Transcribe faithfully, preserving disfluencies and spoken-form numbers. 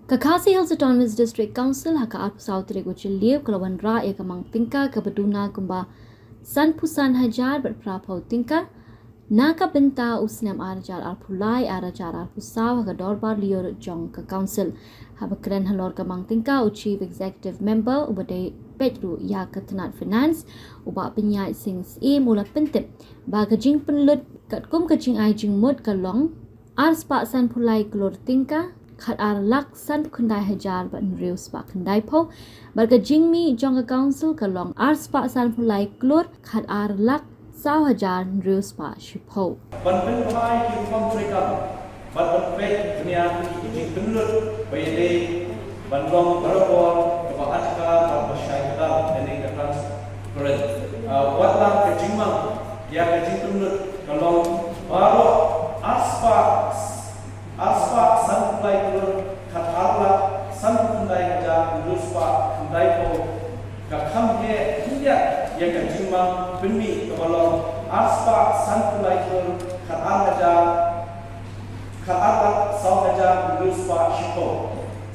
Ka Khasi Hills Autonomous District Council ha ka arphew saw tarik u Jylliew ka la wanrah ïa ka mang tyngka kaba duna kumba sanphew san hajar bad phraphew tyngka na ka bynta u snem ar hajar arphew lai ar hajar arphew saw ha ka dorbar lyiur jong ka Council. Haba kren halor ka mang tyngka u Chief Executive Member uba dei peit ruh ïa ka tnat Finance, u Bah Pynïaid Sing Syiem u la pyntip ba ka jingpynlut katkum ka jingai jingmut ka long ar spah sanphew lai klur tyngka, khat ar lak sanphew khyndai hajar bad hynriew spah khyndaiphew, bad ka jingmih jong ka Council ka long ar spah sanphew lai klur, khat ar lak saw hajar hynriew spah shiphew. Ban pynphai ki rukom treikam bad ban peit bniah ïa ki jingpynlut ba ïadei ban long barabor kaba adkar bad ba shai kdar, ïa ka transparent. Ah, wat la ka jingmang ïa ka jingpynlut ka long baroh ar spah, ar spah sanphew lai klur, khat ar lak sanphew khyndai hajar hynriew spah khyndaiphew, ka kham heh khyndiat ïa ka jingmang pynmih kaba long ar spah sanphew lai klur, khat ar hajar, khat ar lak saw hajar hynriew spah shiphew.